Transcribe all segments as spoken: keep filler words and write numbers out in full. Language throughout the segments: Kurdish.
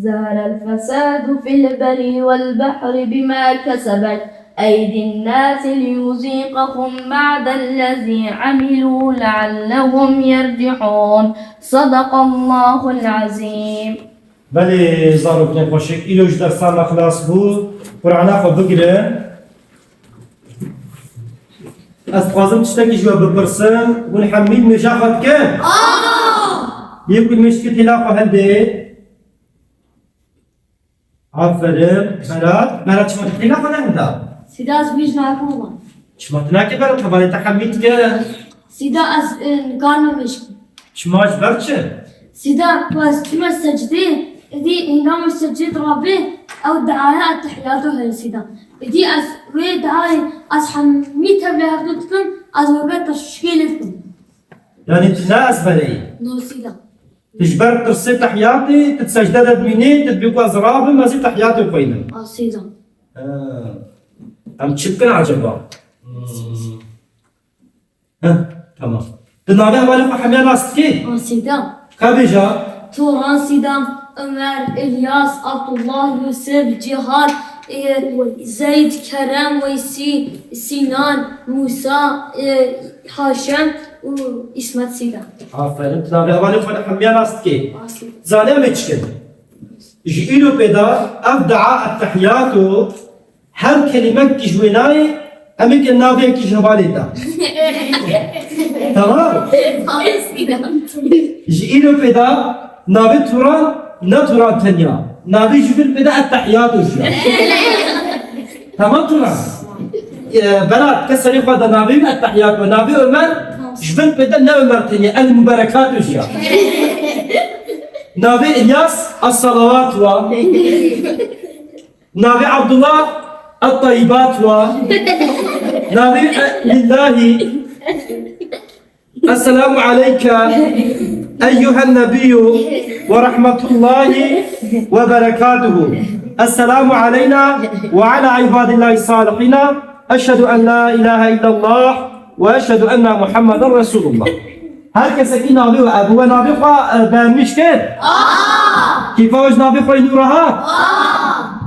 ظهر الفساد في البر والبحر بما كسبت أيدي الناس ليذيقهم بعض الذي عملوا لعلهم يرجعون. صدق الله العظيم. Belê zarokên xweşik, îro ji dersa me xilas bû. Qur'ana xwe bigirin. Ez dixwazim tiştekî ji we bipirsim. Hûn hemî nimêja xwe dikin? Yek ku nimêj dikit hêla xwe hildê. Aferin. Berat. Berat, çima tu hêla xwe nehilda? Sîda, ez bîr nakim. Çima tu nakî Berat, hevalê te hemî dike? Sîda, ez, e, nikarim nimêj kim. Çima, ji ber çi? Sîda, ku ez çûme secdê, êdî hîna min secdê dirabe, ew diaya Ettehiyatu heye Sîda. Êdî ez wê diayê, ez hemî tevlê hevdû dikim, ez wê be tirşikê lê dikim. Yanî tu ne ezbereyî? No Sîda. Tu ji ber tirsê Tehiyatê, tu di secde de dimînî, tu dibî ku ez rabim, ez ê Tehiyatê xweynim. A Sîda. He. Em çi bikin acaba? Hmm. Heh, tamam. Tu navê hevalê xwe hemiya nas dikî? A Sîda. Ka bêja? Turan Sîda, Ömer, İlyas, Abdullah, Yusuf, Cihad, e, Zeyd, Kerem, Weysî, Sinan, Musa, e, Haşem û İsmet Sîda. Aferin. Tu navê hevalê xwe hemiya nas dikî? A Sîda. Zanî em ê çi kin? Ji îro pê de ev dua Ettehiyatu Her kelîmek ki ji wê nayê, em ê ke navê yekî ji hevalê da. Tamam. Ji îro pê da navê Turan, ne Turan tenya. Navê ji vir pê da Ettehiyatu jî ya. Tamam Turan. Ee, Berat, ke serê xwe da navê wî Ettehiyatu. Navê Ömer, ji vir pê da ne Ömer tenya, El Mubarekatu jî ya. Navê İlyas, Es Salawatu wa. Navê Abdullah, At-Tayyibat wa. Navê, e, Lillahi. Esselamu aleyke eyyühen nebiyyü ve rahmetullahi ve berekatuhu. Esselamu aleyna ve ala ibadillahi salihina. Eşhedü en la ilahe illallah ve eşhedü enne Muhammeden Resulullah. Her kesekî navê we, ev we navê xwe, e, beğenmiş kir? Aa! Kêfa we ji navê xwe yî nû re hat? Aa!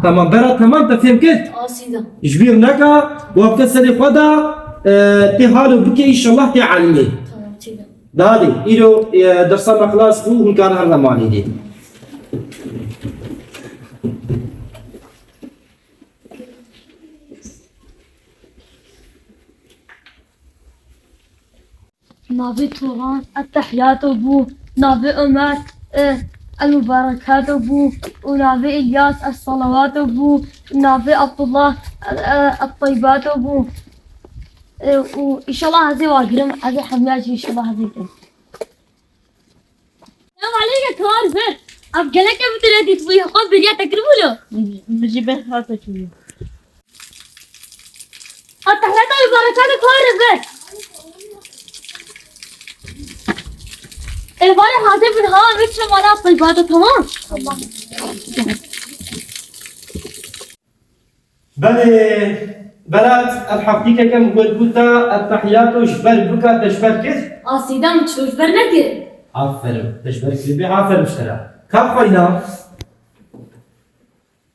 Tamam, Berat, tamam, te fêm kir? Aa, Sîda. Ji bîr neke, we bike serê xwe de, e, tê halo bike, înşallah tê elimê. Tamam, Sîda. Dadê, îro, e, dersa me xilas bû, hûn karin herin malê dê. Navê Turan Ettehiyatu bû, navê Ömer, e, El Mubarekato bû û navê İlyas Es Salawato bû, navê Abdullah, e, e, Et Tayyibato bû. E, û înşallah ez ê wagirim, ez ê hemiya jî înşallah ez ê kirim. Selam aleyke, kar ver. Ev gelek ev tire dît bû, xwe beriya te kiribû lo. Min jî ber xwe te kiribû. At tehreta û berekatê kar ver. Êvarê hazir bin ha, min çe mala Tayyibata, tamam? Tamam. Belê, Berat, ev heftîkeke min got, got te, Ettehiyatu ji ber bike, te ji ber kir? A Sîda, min çi ji ber nekir. Aferin, te ji ber kiribî, aferin ji te re. Ka xweyna?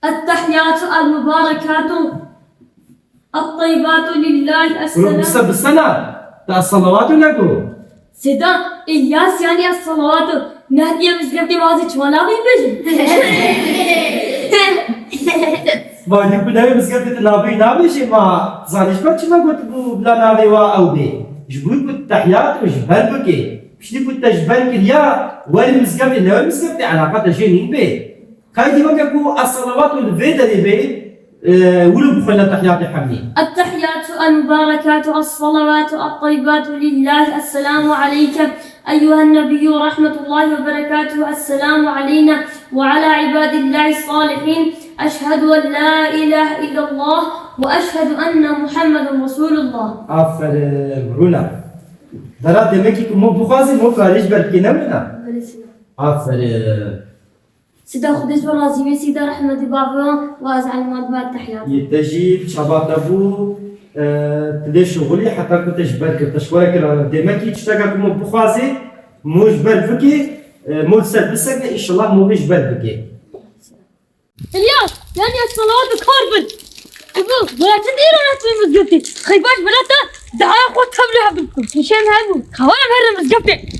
Ettehiyatu el mubarekatu et-tayyibatu lillahi. Bunu esselam. Bise, bisena, te es-salawatu nego. Sêda, İlyas, yani es-salawatu. Nehdiye mizgeftê wazê çima navê bêjin? Vay, di ku navê mizgeftê te navê nabêjê, ma zanî ji ber çima gotibû bila navê wa ew bê? Ji bo ku tehiyat û ji ber bike. Piştî ku te ji ber kiriya, werî mizgeftê, newê mizgeftê, eleqa te jê nîn bê. Kay dî weke ku es-salawatu li vê derê bê, e, wilo bixwîne tehiyatê hemî. التحيات المباركات الصلوات الطيبات لله. السلام عليك أيها النبي ورحمة الله وبركاته. السلام علينا وعلى عباد الله الصالحين. أشهد أن لا إله إلا الله وأشهد أن محمدا رسول الله. Aferin, rûna. Dera demekî ku mo bixwazî, mo karî ji ber kê nemîna. Belê sîna. Aferin. Sida Xwedê ji we razî be, Sida rehmetî bavê wan, wa ez elmand me tehiyat. Yê te jî çaba te bû, e, tu lê şixulî heta ku te ji ber kir, te ji xwe re kir. Demekî tişteka ku mo bixwazê, mo ji ber bikê, e, mo li ser bisekne, înşallah mo vê ji ber bikê. Elîas, yanî ez salawat û kar bin. Ebu, bila tu dîro neçû mizgeftê. Xey baş bila te daya xwe tevlî hev bikim. Nîşan hebû. Xewa em herin mizgeftê.